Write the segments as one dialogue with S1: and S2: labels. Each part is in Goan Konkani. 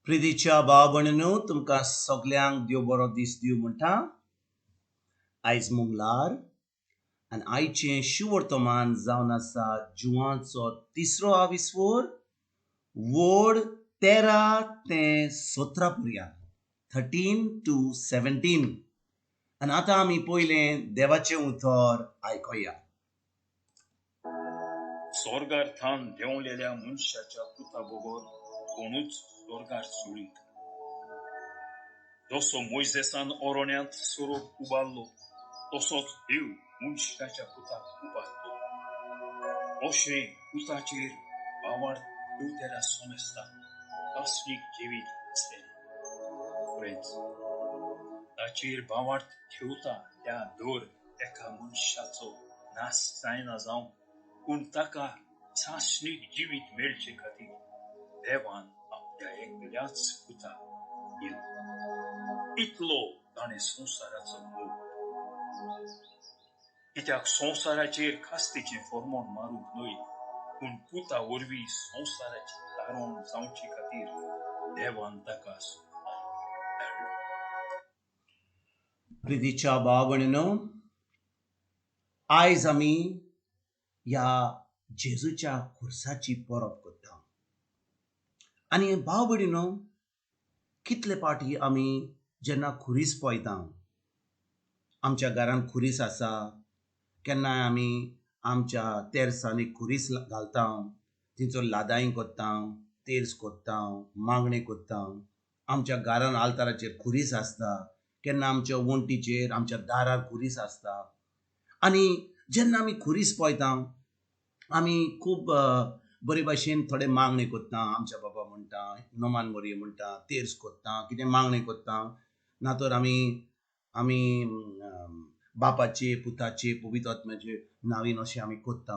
S1: प्रितीच्या भाव भयणींनो, तुमकां सगल्यांक देव बरो दीस दिवं म्हणटा. आयज मंगळार आनी आयचें शुवर्तमान जावन आसा जुवाचो तिसरो आविस्वोर, वड 13 ते 17 पर्यंत, 13 टू 17. आनी आतां आमी पयलें देवाचें उतर आयकुया.
S2: स्वर्गार थावन देंवलेल्या मनशाच्या पुता बगर कोणूच स्वर्गार चडीत. जसो मोयजेसान अरण्यांत सोरोप उबारलो तसोच देव मनशाच्या पुताक उबारलो. अशें पुताचेर भावार्थ ठेवतेल्या समेस्तांक सासणीक जिवीत आसतलें. खरेंच ताचेर भावार्थ ठेवता त्या दर एका मनशाचो नाश जायना जावंक, पूण ताका सासणीक जिवीत मेळचे खातीर देवान आपल्या एकल्याच पुताक दिलो. इतलो ताणें संवसाराचो मोग. कित्याक संवसाराचेर खास्तीचें फॉर्मोण मारूंक न्हय, पूण पुता वरवीं संवसाराचें तारण जावचे खातीर देवान ताका धाडलो.
S1: प्रितीच्या भाव भयणींनो, आयज आमी ह्या जेजूच्या खुर्साची परब करता. आनी भाव भयणींनो, कितले पाटी आमी जेन्ना खुरीस पळयता, आमच्या घरान खुरीस आसा, केन्नाय आमी आमच्या तेर्सांनी खुरीस घालता, थंयचो लादाई करता, तेर्स करता, मागणें करता. आमच्या घरान आल्ताराचेर खुरीस आसता, केन्ना आमच्या वण्टीचेर, आमच्या दारार खुरीस आसता. आनी जेन्ना आमी खुरीस पळयता, आमी खूब बरे भाशेन थोडे मागणें करता, आमच्या बाबा म्हणटा, नमान मोरये म्हणटा, तेर्स करता, कितें मागणें करता. ना तर आमी आमी बापाचे, पुताचे, पवित्र आत्म्याचे नांवीन अशें आमी करता.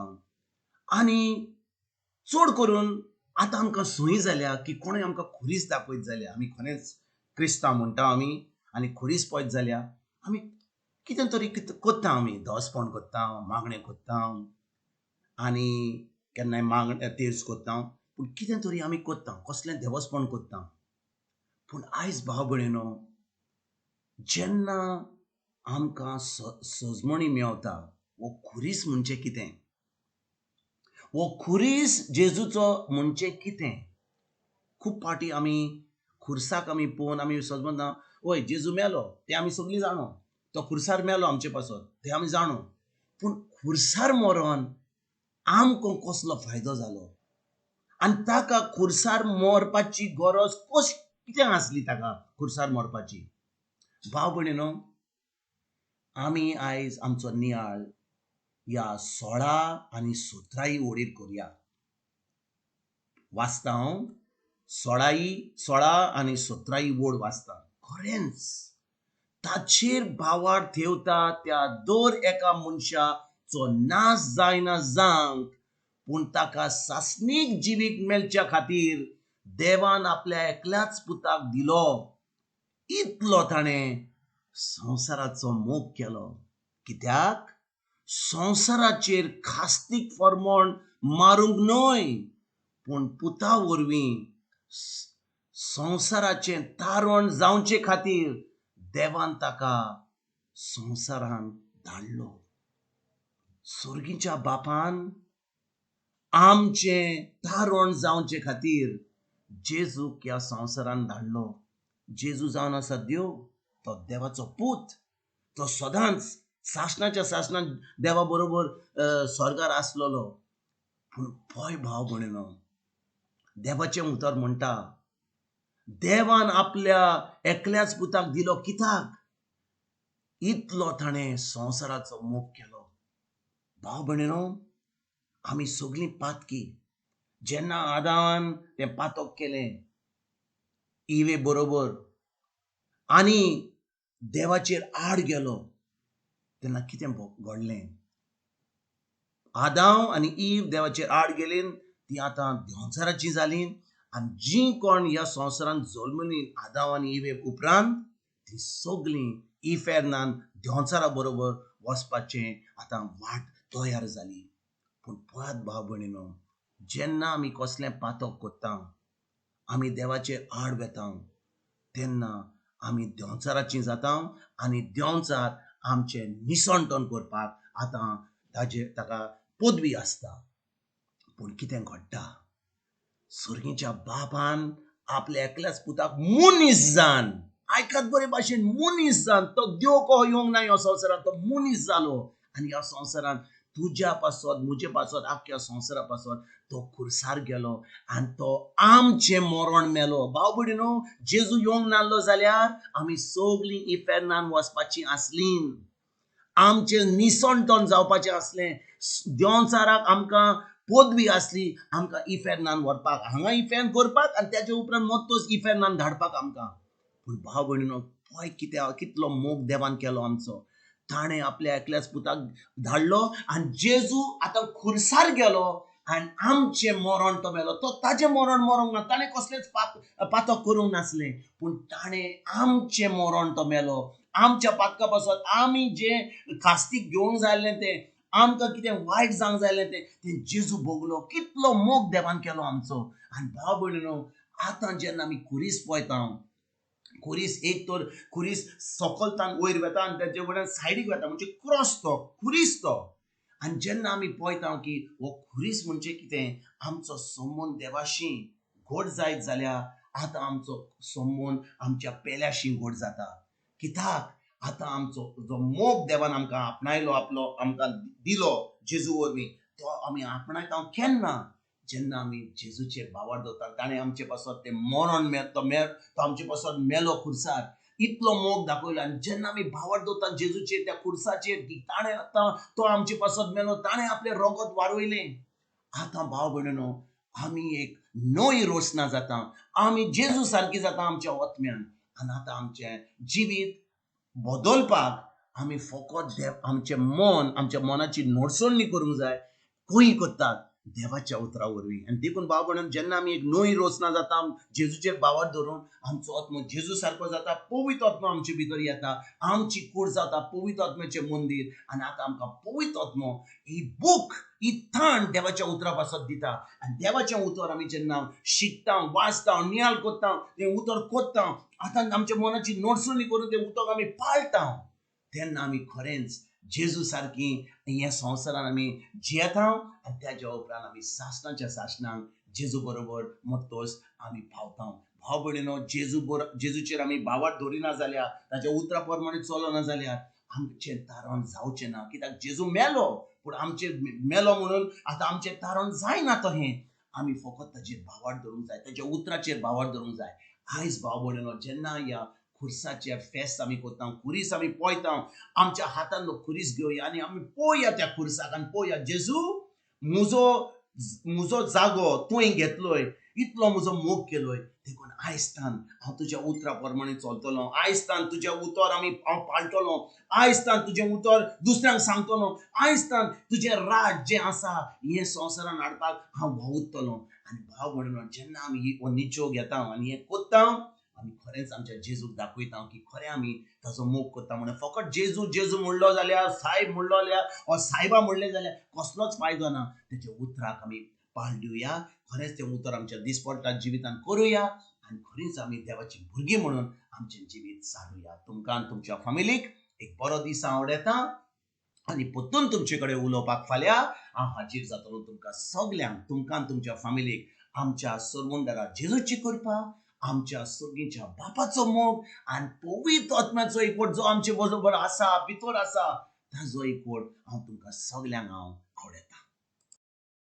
S1: आनी चड करून आतां आमकां संवय जाल्या की कोणूय आमकां खुरीस दाखयत जाल्यार आमी खरेंच क्रिस्तांव म्हणटा आमी, आनी खुरीस पळयत जाल्यार आमी कितें तरी करता, आमी दसपण करता, मागणें करता, आनी केन्नाय मागणें तेर्स करता, पूण कितें तरी आमी करता, कसलें देवस्पण करता. पूण आयज भाव भयणीनो, जेन्ना आमकां सजमणी मेवता, हो खुरीस म्हणजे कितें, हो खुरीस जेजूचो म्हणजे कितें, खूब पाटी आमी खुर्साक आमी पळोवन आमी सजमना, वय जेजू मेलो तें आमी सगळीं जाणो, तो खुर्सार मेलो आमचे पासत तें आमी जाणो, पूण खुर्सार मरोन आमकां कसलो फायदो जालो आनी ताका खुर्सार मरपाची गरज कशी कितें आसली ताका खुर्सार मरपाची? भाव भयणीनो, आमी आयज आमचो नियाळ ह्या 16 आनी 17 ओडीर करुया. वाचता हांव 16 आनी 17 ओड वाचता. खरेंच ताचेर भावार्थ ठेवता त्या दर एका मनशाचो नाश जायना जावंक, पूण ताका सासणीक जिवीत मेळच्या खातीर देवान आपल्या एकल्याच पुताक दिलो. इतलो ताणें संवसाराचो मोग केलो. कित्याक? संवसाराचेर खास्तीक फॉर्मोण मारूंक न्हय, पूण पुता वरवीं संवसाराचें तारण जावचे खातीर देवान ताका संवसारान धाडलो. स्वर्गीच्या बापान आमचें तारण जावचे खातीर जेजूक ह्या संवसारान धाडलो. जेजू जावन आसा देव, तो देवाचो पूत, तो सदांच सासणाच्या सासणान देवा बरोबर स्वर्गार आसलेलो. पूण पळय भाव भयणीनो, देवाचें उतर म्हणटा देवान आपल्या एकल्याच पुताक दिलो कित्याक? इतलो ताणें संवसाराचो मोग केलो. भाव भयणीनो, आमी सगळीं पातकी. जेन्ना आदान तें पातक केलें इवे बरोबर आनी देवाचेर आड गेलो, तेन्ना कितें घडलें? आदांव आनी इव देवाचेर आड गेलीं, ती आतां देंवचाराची जाली. आनी जीं कोण ह्या संवसारांत जल्मलीं आदांव आनी इवे उपरांत, ती सगळीं इफेर्नान देंवचारा बरोबर वचपाचें आतां वाट तयार जाली. पूण पळयात भाव भयणीनो, जेन्ना आमी कसलें पातक करता, आमी देवाचे आड वेता तेन्ना आमी देंवचाराची जाता आनी देंवचार आमचें निसणटण करपाक आतां ताजे ताका पदवी आसता. पूण कितें घडटा, सर्गीच्या बापान आपल्या एकल्याच पुताक मनीस जान, आयकात बरे भाशेन, मनीस जान, तो देव कहो येवंक ना ह्या संवसारांत, तो मनीस जालो आनी ह्या संवसारांत तुज्या पासत म्हजे पासत आख्ख्या संवसारा पासत तो खुर्सार गेलो आनी तो आमचें मरण मेलो. भाव भयणीनो, जेजू येवंक नासलो जाल्यार आमी सगळीं इफेर्नान वचपाचीं आसलीं, आमचें निसणटण जावपाचें आसलें. देंवचाराक आमकां पदवी आसली आमकां इफेर्नान व्हरपाक, हांगा इफेर्न करपाक आनी त्याच्या उपरांत मत्तोच इफेर्नान धाडपाक आमकां. पूण भाव भयणीनो, पळय कितें कितलो मोग देवान केलो आमचो. ताणें आपल्या एकल्याच पुताक धाडलो आनी जेजू आतां खुर्सार गेलो आनी आमचें मरण तो मेलो. तो ताजें मरण मरोंक ना, ताणें कसलेंच पातक करूंक नासलें, पूण ताणें आमचें मरण तो मेलो. आमच्या पातका पासत आमी जें खास्तीक घेवंक जाय आसलें तें, आमकां कितें वायट जावंक जाय आसलें तें जेजू भोगलो. कितलो मोग देवान केलो आमचो. आनी भाव भयणीनो, आतां जेन्ना आमी खुरीस पळयता, खुरीस एक तर खुरीस सकलतान वयर वेता आनी तेजे वयल्यान सायडीक वेता, म्हणजे क्रॉस तो खुरीस तो. आनी जेन्ना आमी पळयता की हो खुरीस म्हणजे कितें, आमचो संबंद देवाशी घट जायत जाल्यार आतां आमचो संबंद आमच्या पेल्याशी घट जाता. कित्याक आतां आमचो जो मोग देवान आमकां आपणायलो, आपलो आमकां दिलो जेजू वरवीं, तो आमी आपणायता केन्ना, जेन्ना आमी जेजूचे भावार दवरता. ताणें आमचे पासत तें मरण तो आमचे पासत मेलो खुर्सार, इतलो मोग दाखयलो. आनी जेन्ना आमी भावार दवरता जेजूचेर, त्या खुर्साचेर, की ताणें आतां तो आमचे पासत मेलो, ताणें आपलें रगत वारयलें. आतां भाव भयणीनो, आमी एक नवी रचना जाता, आमी जेजू सारकी जाता आमच्या आत्म्यान. आनी आतां आमचें जिवीत बदलपाक आमी फकत देव आमचें मन, आमच्या मनाची नडसणी करूंक जाय. खंय करतात, देवाच्या उतरा वरवीं. आनी देखून भाव भयणीनो, जेन्ना आमी एक नवी रचना जाता जेजूचेर भावार धरून, आमचो आत्मो जेजू सारको जाता, पवित्र आत्मो आमचे भितर येता, आमची कूड जाता पवित्र आत्म्याचें मंदीर. आनी आतां आमकां पवित्र आत्मो ही बूक, ही ताण देवाच्या उतरा पासत दिता. आनी देवाचें उतर आमी जेन्ना शिकता, वाचता, नियाळ करता, तें उतर कोत्ता, आतां आमच्या मनाची नडसणी करून तें उतर आमी पाळटा, तेन्ना आमी खरेंच जेजू सारकी ह्या संवसारान आमी जियेता. आनी त्याच्या उपरांत आमी सासणाच्या सासणाक जेजू बरोबर मत्तोच आमी पावता. भाव भयणीनो, जेजूचेर आमी भावार धरिना जाल्यार, ताच्या उतरा प्रमाणे चलना जाल्यार आमचें तारण जावचें ना. कित्याक जेजू मेलो, पूण आमचें मेलो म्हणून आतां आमचें तारण जायना. तहें आमी फकत ताचेर भावार धरूंक जाय, ताच्या उतराचेर भावार धरूंक जाय. आयज भाव भयणीनो, जेन्ना ह्या खुर्साचे फेस्त आमी करता, खुरीस आमी पळयता, आमच्या हातान खुरीस घेवया आनी आमी पळोवया त्या खुर्साक आनी पळोवया, जेजू म्हजो म्हजो जागो तुवें घेतलोय, इतलो म्हजो मोग केलोय, देखून आयज तान हांव तुज्या उतरा प्रमाणे चलतलो, आयज तान तुजें उतर आमी हांव पाळटलो, आयज तान तुजें उतर दुसऱ्यांक सांगतलो, आयज तान तुजें राज जें आसा हें संवसारान हाडपाक हांव वावुरतलो. आनी भाव भयणीनो, जेन्ना आमी हो निचो घेता आनी हें कोत्ता, आमी खरेंच आमच्या जेजूक दाखयता की खरें आमी ताचो मोग करता. म्हणून फकत जेजू जेजू म्हणलो जाल्यार, सायब म्हणलो जाल्यार, वा सायबा म्हणलें जाल्यार कसलोच फायदो ना. तेच्या उतराक आमी पाळ दिवया, खरेंच तें उतर आमच्या दिसपट्टा जिवितान करुया आनी खरीच आमी देवाची भुरगीं म्हणून आमचें जिवीत सारुया. तुमकां आनी तुमच्या फामिलीक एक बरो दीस आवडटा आनी परतून तुमचे कडेन उलोवपाक फाल्यां हांव हाजीर जातलो. तुमकां सगल्यांक, तुमकां आनी तुमच्या फामिलीक आमच्या सरवंडरा जेजूची कृपा, आमच्या सर्गीच्या बापाचो मोग आनी पवित्र आत्म्याचो एकवट जो आमचे बरोबर आसा, भितर आसा, ताजो एकवट हांव तुमकां सगल्यांक हांव आवडटा.